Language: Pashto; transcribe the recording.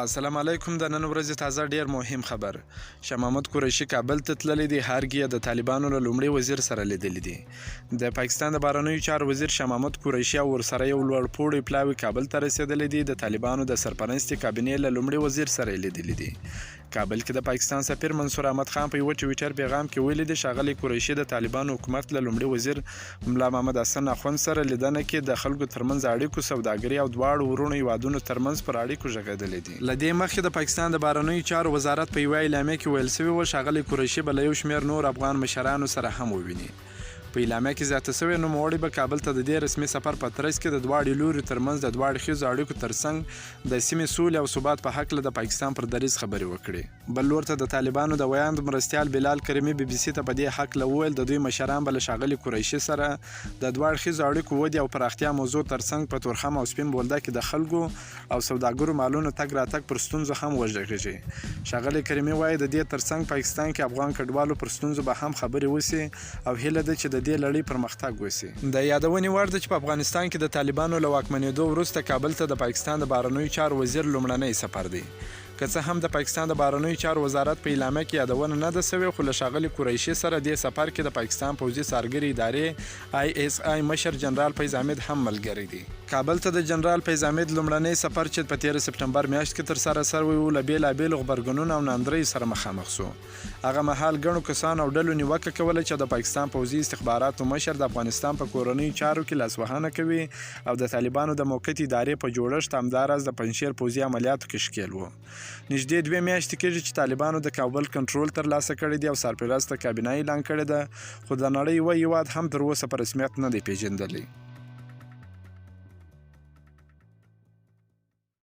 السلام علیکم، د نن ورځې تازه ډیر مهم خبر. شاه محمود قریشي کابل ته تللی دی، هرګ یې د طالبانو له لومړي وزیر سره لیدلي دي. د پاکستان د بهرنیو چارو وزیر شاه محمود قریشي او ورسره یو لوړ پوړی پلاوی کابل ته رسېدلی دی، د طالبانو د سرپرستې کابینې له لومړي وزیر سره یې لیدلي دي. کابل کې د پاکستان سفیر منصور احمد خان په یوه ټویټر پیغام کې ویلي دي، ښاغلی قریشي د طالبانو حکومت له لومړي وزیر ملا محمد حسن اخوند سره لیدنه کې د خلکو ترمنځ اړیکو، سوداګري او دواړو وروڼو هیوادونو ترمنځ پر اړیکو غږېدلی دي. له دې مخکې د پاکستان د بهرنیو چارو وزارت په یوه اعلامیه کې ویل شوي و، ښاغلی قریشي به له یو شمېر نورو افغان مشرانو سره هم وویني. په اعلامیه کې زیاته شوې، نوموړی به کابل ته د دې رسمي سفر په ترڅ کې د دواړو لوریو ترمنځ د دوه اړخیزو اړیکو ترڅنګ د سیمې سولې او ثبات په هکله د پاکستان پر دریځ خبرې وکړي. بل لور ته د طالبانو د ویاند مرستیال بلال کریمي بي بي سي ته په دې هکله وویل، د دوی مشران به له ښاغلي قریشي سره د دوه اړخیزو اړیکو ودې او پراختیا موضوع ترڅنګ په تورخم او سپین بولدک کې د خلکو او سوداګرو مالونو تګ راتګ پر ستونزو هم وږغیږي. ښاغلی کریمي وايي، د دې ترڅنګ پاکستان کې افغان کډوالو پر ستونزو به هم خبرې وشي او هیله ده چې د دې لړۍ پرمختګ وشي. د یادونې وړ ده چې په افغانستان کې د طالبانو له واکمنېدو وروسته کابل ته د پاکستان د بهرنیو چارو وزیر لومړنی سفر دی. که څه هم د پاکستان د بهرنیو چارو وزارت په اعلامیه کې یادونه نه ده شوې، خو له ښاغلي قریشي سره دې سفر کې د پاکستان پوځي څارګرې ادارې، آی ایس آی، مشر جنرال فیض حمید هم ملګری دی. کابل ته د جنرال فیض حمید لومړنی سفر چې په تېره سپټمبر میاشت کې ترسره شوی و، له بېلابېلو غبرګونونو او ناندریو سره مخامخ شو. هغه مهال ګڼو کسانو او ډلو نیوکه کوله چې د پاکستان پوځي استخباراتو مشر د افغانستان په کورنیو چارو کې لاسوهنه کوي او د طالبانو د موقتې ادارې په جوړښت همداراز د پنجشیر پوځي عملیاتو کې ښکېل وو. نږدې دوې میاشتې کېږي چې طالبانو د کابل کنټرول ترلاسه کړی دی او سرپرسته کابینه اعلان کړې ده، خو د نړۍ یوه هېواد هم تر اوسه په رسمیت نه دی پېژندلی.